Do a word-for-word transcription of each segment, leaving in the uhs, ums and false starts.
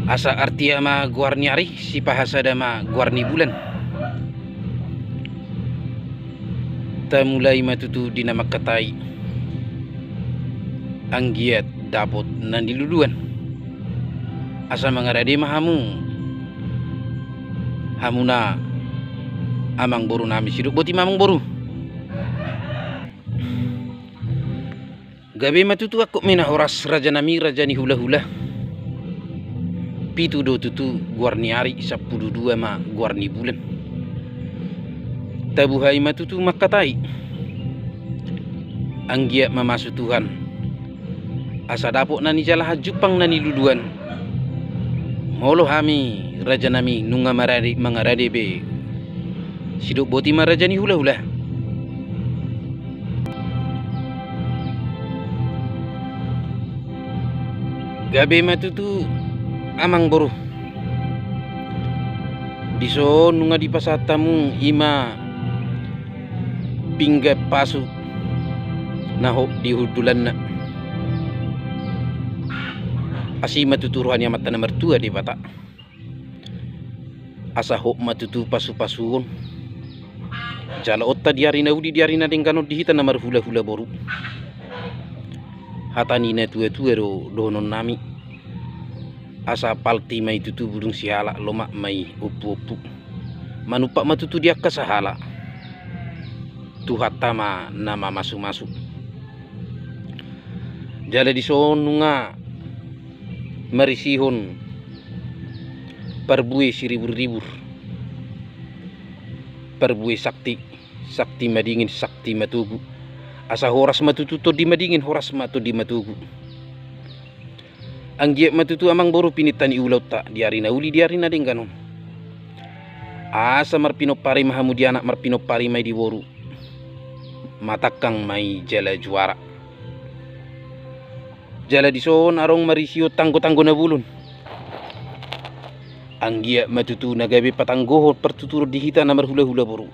Asa artia ma goar ni ari, sipahasada ma goar ni bulan. Tamulai ma tutu di na mangkatai, anggiat dapot na niluluan. Asa mangarade ma hamu, hamuna amangboru nami. Sidok boti ma amangboru. Gabe ma tutu angkup ni na horas, raja nami, raja ni hulahula. Pitu do tutu goar ni ari, sampulu dua ma goar ni bulan. Tabuhai ma tutu mangkatai, anggiat mamasu Tuhan, asa dapot na nijalahan, jumpang na niluluan. Molo hami, raja nami, nunga marade, mangarade be, sidok boti ma, raja ni hulahula. Gabe ma tutu amangboru. Dison nunga dipasahat hamu i ma pinggan pasu na hot di hundulanna. Asi ma tutu roha ni Amanta na martua Debata. Asa hot ma tutu pasu-pasu on. Jala onta di ari na uli, di ari na denggan on, di hita na marhula-hula boru. Hata ni na tua-tua do dohonon nami. Asa palti ma i tutu budung sihala, lomak ma i ompu-ompu. Manumpak ma tutu di angka sahala. Tuhanta ma na mamasu-masu. Jala dison nunga marisihon parbue siribur-ribur. Parbue sakti, sakti madingin, sakti matogu. Asa horas ma tutu tondi madingin, horas ma tondi matogu. Anggiat ma tutu amangboru pininta ni ulaonta di ari na uli, di ari na denggan on. Asa marpinompari ma hamu di anak, marpinompari ma i di boru. Matangkang ma i jala juara. Jala dison adong marisihon tanggo-tanggo na bolon. Anggiat ma tutu na gabe patanggohon partuturon di hita na marhula-hula boru.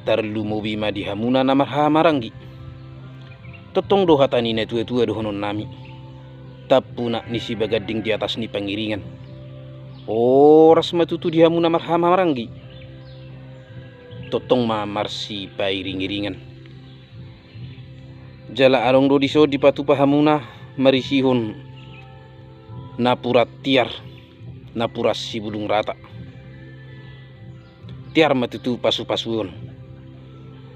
Tarlumobi ma di hamuna na marhahamaranggi. Tongtong do hata ni na tua-tua dohonon nami. Tampunak ni sibaganding di atas ni pangiringan. Horas ma tutu di hamu na marhahamaranggi. Tongtong ma marsipairing-iringan. Jala adong do dison dipatupa hamuna marisihon napuran tiar, napuran sibulung rata. Tiar ma tutu pasu-pasu on.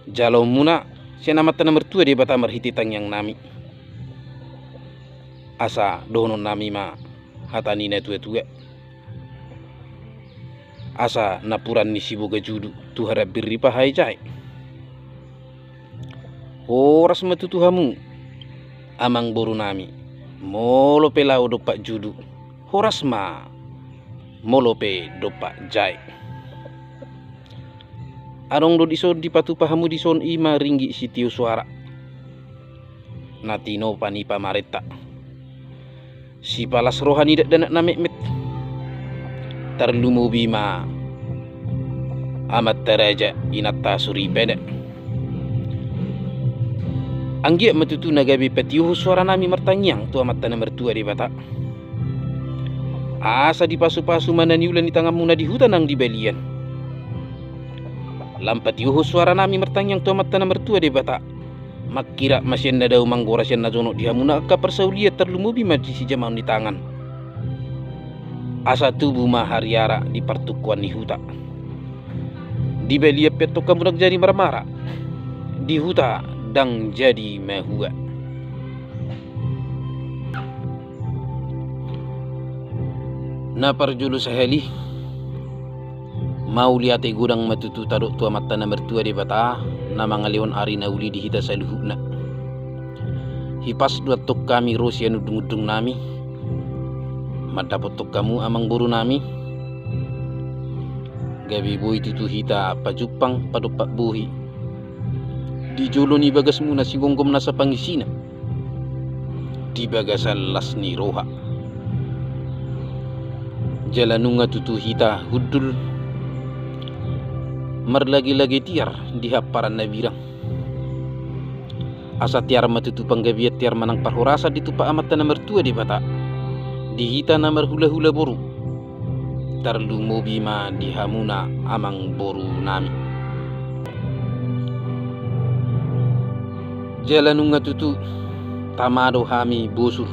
Jaloonmuna sian Amanta na martua Debata marhite tangiang nami. Asa dohonon nami ma hata ni na tua-tua. Asa napuran ni siboga judu tu harambir ni paha i jae. Horas ma tutu hamu, amangboru nami, molo pe laho dompak judu, horas ma molo pe dompak jae. Adong do dison dipatupa hamu dison, i ma ringgit sitio soara na tinopa ni pamarenta. Sipalas roha ni dakdanak na metmet. Tarlumobi ma amanta raja, inanta soripada. Anggiat ma tutu na gabe patiohon soara nami martangiang tu Amanta na martua Debata. Asa dipasu-pasu ma na niula ni tanganmuna di huta nang di balian. Lam patiohon soara nami martangiang tu Amanta na martua Debata. Mangkirap ma sian na dao, manggora sian na jonok di hamuna angka parsaulian, tarlumobi ma di sijamaon ni tangan. Asa tubu ma hariara di partungkoan ni huta. Di balian pe antong hamu ndang jadi marmara, di huta ndang jadi mahua. Na parjolo sahali, mauliate godang ma tutu tadok tu Amanta na martua Debata, na mangalehon ari na uli di hita saluhutna. Hipas do antong hami ro sian undung-undung nami mandapothon hamu, amangboru nami. Gabe boi tutu hita pajumpang, padompak bohi di jolo ni bagasmuna sigomgom nasa pangisina di bagasan las ni roha. Jala nunga tutu hita hundul marlage-lage tiar di hamparan na birang. Asa tiar ma tutu panggabean, tiar ma nang parhorasan ditumpak Amanta na martua Debata. Di hita na marhulahula boru, tarlumobi ma di hamuna amangboru nami. Jala nunga tutu tama do hami bosur,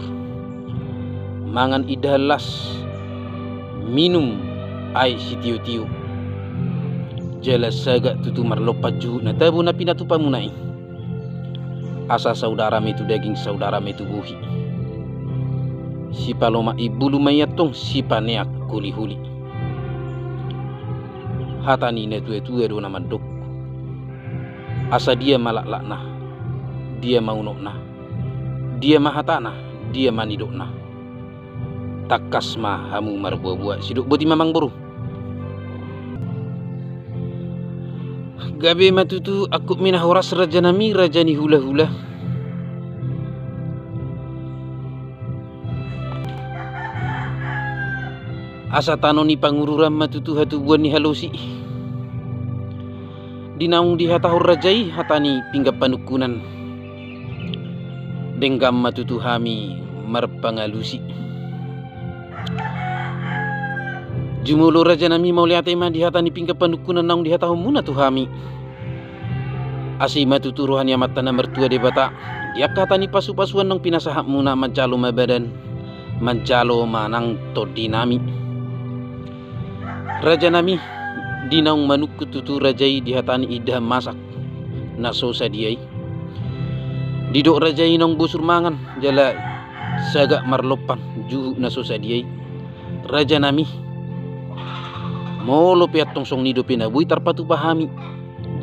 mangan indahan las, minum aek sitiotio. Jala sagat tutu marlompan juhut na tabo na pinatupamuna i. Asa saudara ma i tu daging, saudara ma i tu bohi. Sipalomak imbulu ma i antong, sipaneang holiholi. Hata ni natuatua do na mandok: Asa dia ma laklakna, dia ma unokna, dia ma hatana, dia ma nidokna. Tangkas ma hamu marboaboa. Sidok boti ma, amangboru. Gabe ma tutu angkup ni na horas, raja nami, raja ni hulahula. Asa tano ni pangururan ma tutu hatubuan ni halosi. Di naung dihatahon raja i hata ni pinggan panungkunan, denggan ma tutu hami marpangalusi. Jumolo, raja nami, mauliate ma di hata ni pinggan panungkunan naung dihatahonmuna tu hami. Asi ma tutu roha ni Amanta na martua Debata di angka hata ni pasupasuan naung pinasahatmuna, manjalo ma badan, manjalo ma nang tondi nami. Raja nami, di naung manungkun tutu raja i di hata ni indahan masak na so sadia i, didok raja i naung bosur mangan jala sagat marlompan juhut na so sadia i. Raja nami, molo pe antong songon i dope na boi tarpatupa hami,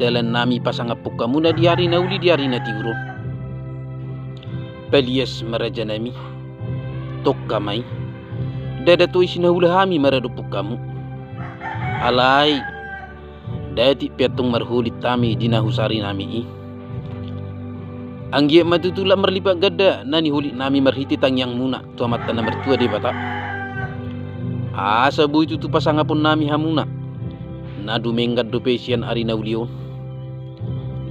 dalan nami pasangaphon hamuna di ari na uli, di ari na tiur on. Palias ma, raja nami, tongka ma i. Ndada tois na hula hami maradophon hamu. Alai, nda tit pe antong marholit hami di na husari nami i. Anggiat ma tutu lak marlipat ganda na niholit nami marhite tangiangmuna tu Amanta na martua Debata. Asa boi tutu pasangapon nami hamuna na dumenggan dope sian ari na uli on,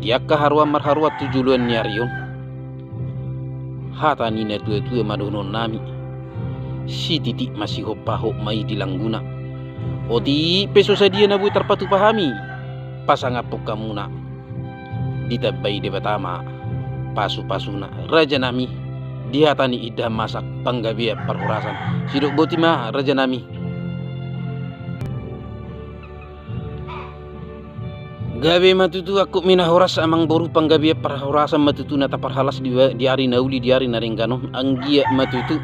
di angka haroan marharoan tu joloan ni ari on. Hata ni natuatua ma dohonon nami: Sititik masihompa, hot ma i di langguna. Otik pe so sadia na boi tarpatupa hami pasangaphon hamuna, ditambai Debata ma pasupasuna. Raja nami, di hata ni indahan masak, panggabean parhorasan. Sidok boti ma, raja nami. Gabe ma tutu angkup ni na horas, amangboru, panggabean parhorasan ma tutu na taparhalas di, di ari na uli, di ari na denggan on. Anggiat ma tutu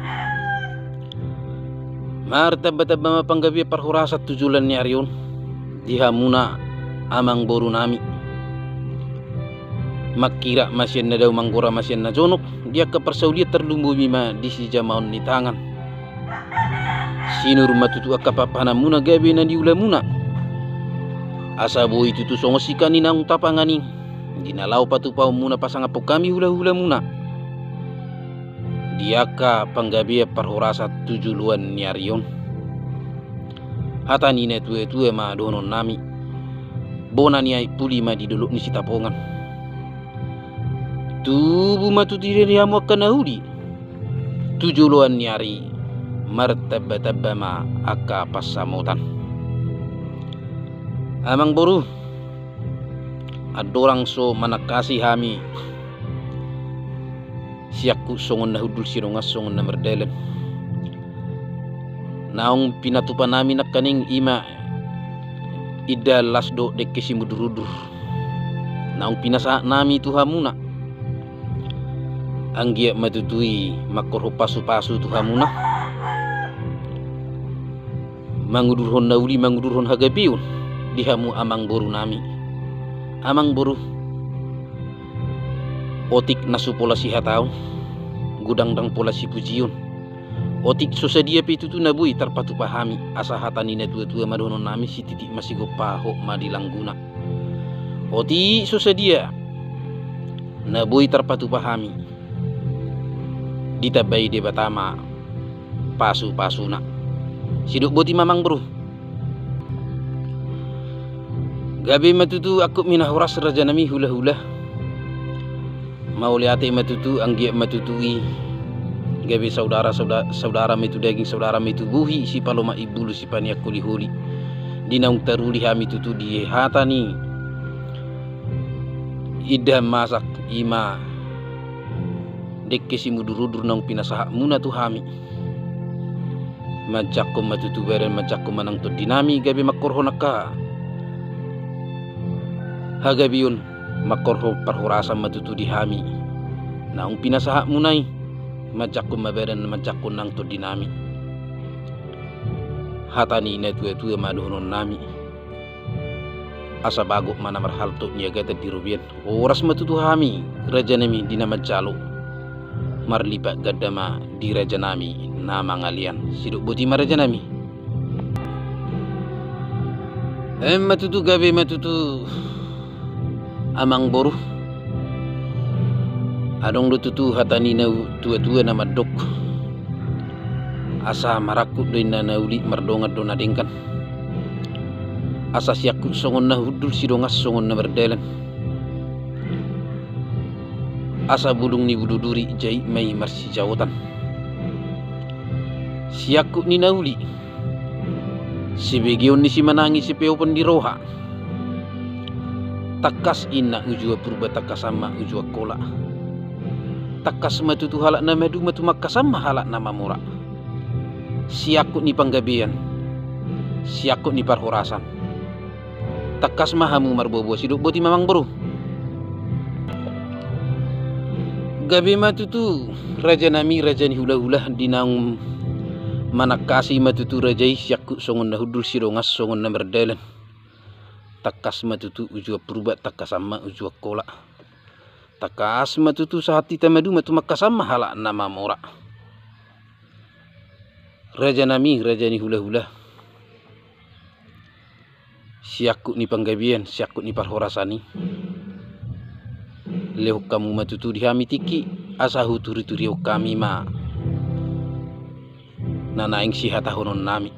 martambatamba ma panggabean parhorasan tu joloan ni ari on di hamuna amangboru nami. Manghirat ma sian na dao, manggora ma sian na jonok, di angka parsaulian tarlumobi ma di sijamaon ni tangan. Sinur ma tutu angka panganmuna gabe na niulamuna. Asa boi tutu songon sikat ni naung tapangan i di na laho patupaonmuna pasangaphon hami hulahulamuna di angka panggabean parhorasan tu joloan ni ari on. Hata ni natuatua ma dohonon nami: Bona ni aek puli ma di dolok ni Sitapongan. Tubu ma tutu di hamu angka na uli tu joloan ni ari, martambatamba ma angka pansamotan. Amangboru, andorang so manangkasi hami siangkup songon na hundul, sidongan songon na mardalan, naung pinatupa nami nangkaning i ma indahan las dohot dengke simundurudur naung pinasahat nami tu hamuna. Anggiat ma tutu i mangkorhon pasupasu tu hamuna, mangudurhon na uli, mangudurhon hagabeon di hamu amangboru nami. Amangboru, otik na so pola sihataon, godang ndang pola sipujion. Otik so sadia pe tutu na boi tarpatupa hami, asa hata ni natuatua ma dohonon nami: Sititik masihompa, hot ma di langguna. Otik so sadia na boi tarpatupa hami, ditambai Debata ma pasupasuna. Sidok boti ma, amangboru. Gabe ma tutu angkup ni na horas, raja nami, hulahula. Mauliate ma tutu, anggiat ma tutu i Gabe saudara, sauda-, saudara ma i tu daging, saudara ma i tu bohi, sipalomak imbulu, sipaneang holiholi. Di naung taruli hami tutu di hata ni indahan masak, i ma dengke simudurudur naung pinasahatmuna tu hami. Manjangkon ma tutu badan, manjangkon ma nang tondinami, gabe mangkorhon angka hagabeon, mangkorhon parhorasan ma tutu di hami naung pinasahatmuna i. Manjangkon ma badan, manjangkon nang tondinami. Hata ni natuatua ma dohononnami. Asa bagot ma na marhalto niagatan di robean. Horas ma tutu hami, rajanami, di na manjalo. Marlipat ganda ma di rajanami na mangalean. Sidok boti ma, rajanami. Em ma tutu, gabe ma tutu, amangboru. Adong do tutu hata ni natuatua na mandok: Asa marangkup do inna na uli, mardongan do na denggan. Asa siangkup songon na hundul, sidongan songon na mardalan. Asa bulung ni bulu duri, jait ma i marsijaotan. Siangkup ni na uli, sibegeon ni simanangi, sipeopon ni roha. Tangkas inna uju an purba, tangkasan ma uju an hola. Tangkas ma tutu halak na maduma tumangkasan ma halak na mamora. Siangkup ni panggabean, siangkup ni parhorasan. Tangkas ma hamu marboaboa. Sidok boti ma, amangboru. Gabe ma tutu, rajanami, raja ni hulahula, di naung manangkasi ma tutu raja i, siangkup songon na hundul, sidongan songon na mardalan. Tangkas ma tutu uju an purba, tangkasan ma uju an hola. Tangkas ma tutu sahat hita maduma tumangkasan ma halak na mamora. Rajanami, raja ni hulahula, siangkup ni panggabean, siangkup ni parhorasan i, lehon hamu ma tutu di hami tingki, asa huturiturihon hami ma na naeng sihatahononnami.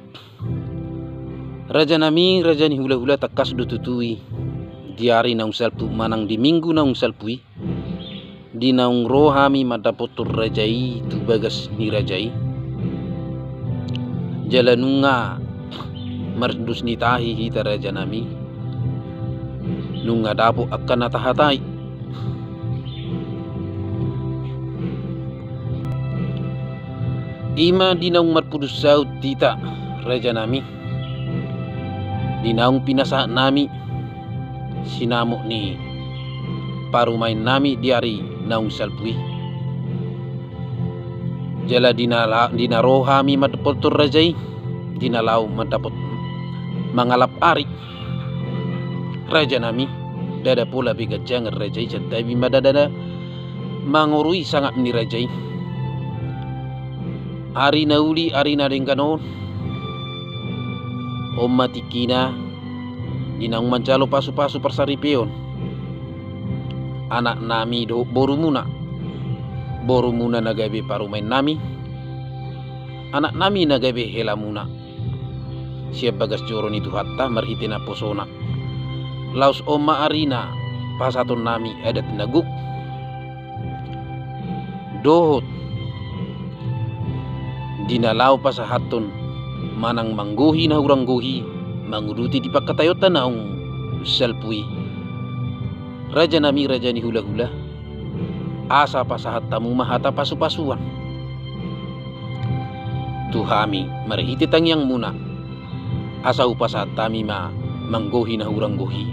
Rajanami, raja ni hulahula, tangkas do tutu i, di ari naung salpu manang di minggu naung salpu i, di naung ro hami mandapothon raja i tu bagas ni raja i, jala nunga mardos ni tahi hita, rajanami, nunga dapot angka na tahatai. I ma di naung marpudun saut hita, rajanami, di naung pinasahatnami sinamot ni parumaennami di ari naung salpu i. Jala di na la-, di na ro hami mandapothon raja i, di na laho mandapot mangalap ari, rajanami, ndada pola be ganjangan raja i, santabi ma ndada mangorui sangap ni raja i. Ari na uli, ari na denggan on, on ma tingkina di naung manjalo pasupasu parsaripeon anaknami dohot borumuna. Borumuna na gabe parumaennami, anaknami na gabe helamuna. Sian bagas joro ni Tuhanta marhite naposona, laos on ma arina pasahatonnami adat na gok, dohot di na laho pasahathon manang manggohi na hurang gohi, manguduti di pangkataionta naung salpu i. Rajanami, raja ni hulahula, asa pasahat hamu ma hata pasupasuan tu hami marhite tangiangmuna, asa hupasahat hami ma manggohi na hurang gohi.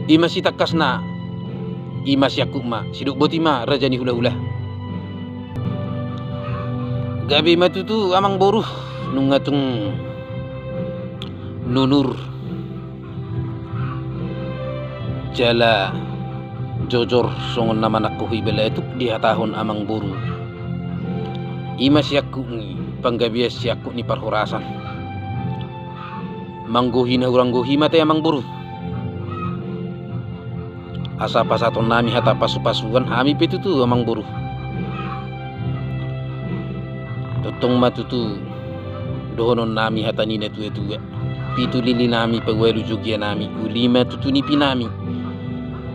I ma sitangkasna, i ma siangkup ma, sidok boti ma, raja ni hulahula. Gabe ma tutu, amangboru, nunga tung nunur jala jojor songon na manangkohi balatuk dihatahon amangboru. I ma siangkup ni panggabean, siangkup ni parhorasan. Manggohi na hurang gohi ma te, amangboru. Asa pasahatonnami hata pasupasuan, hami pe tutu, amangboru. Tongtong ma tutu dohononnami hata ni natuatua: Pitu lilinami, paualu jogianami, uli ma tutu nipinami,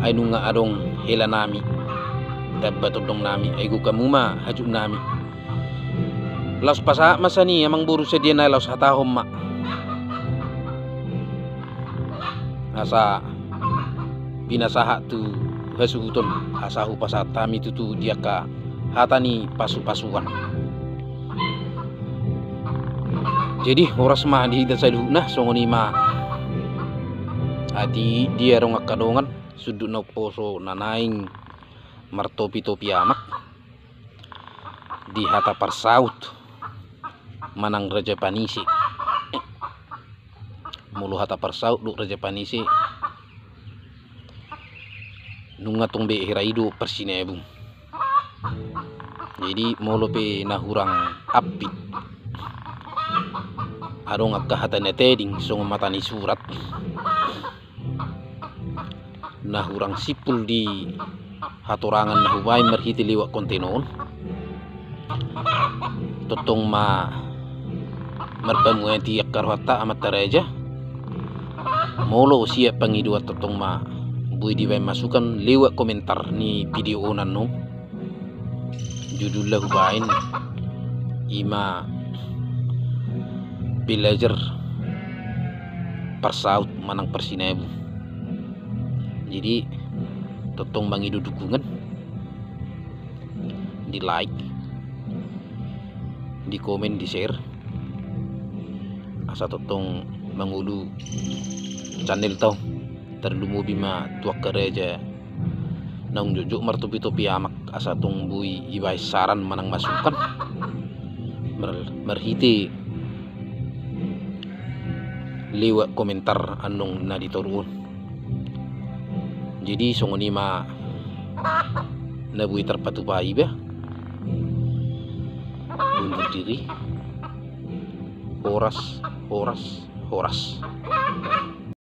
ai nunga adong helanami, tamba tondongnami, ai gok hamu ma hajutnami. Laos pasahat ma sian i, amangboru, sadia na laos hatahon ma, asa pinasahat tu hasuhuton, asa hupasahat hami tutu di angka hata ni pasupasuan. Jadi horas ma di hita saluhutna. Songon i ma. Atik dia adong angka dongan, sundut na umposo na naeng martopitopi amak di hata parsaut manang raja panise. Molo hata parsaut dohot raja panise, nunga tong be hira i do parsinabung. Jadi molo pe na hurang ampit, adong angka hata na tading songon mata ni surat, na hurang simpul di hatorangan na hubaen marhite lewat konten on, tongtong ma marpamuati angka rohanta amanta raja. Molo siap pangidoan, tongtong ma boi dibaen masukan lewat komentar ni video on annon. Judul na hubaen i ma belajar parsaut manang parsinabung. Jadi tongtong mangido dukungan, di like, di komen, di share, asa tongtong mangolu channelta on. Tarlumobi ma tu angka raja naung jotjot martopitopi amak, asa tong boi ibaen saran manang masukan mar-, marhite lewat komentar annon na di toru on. Jadi songon i ma na boi tarpatupa iba. Undur diri. Horas, horas, horas.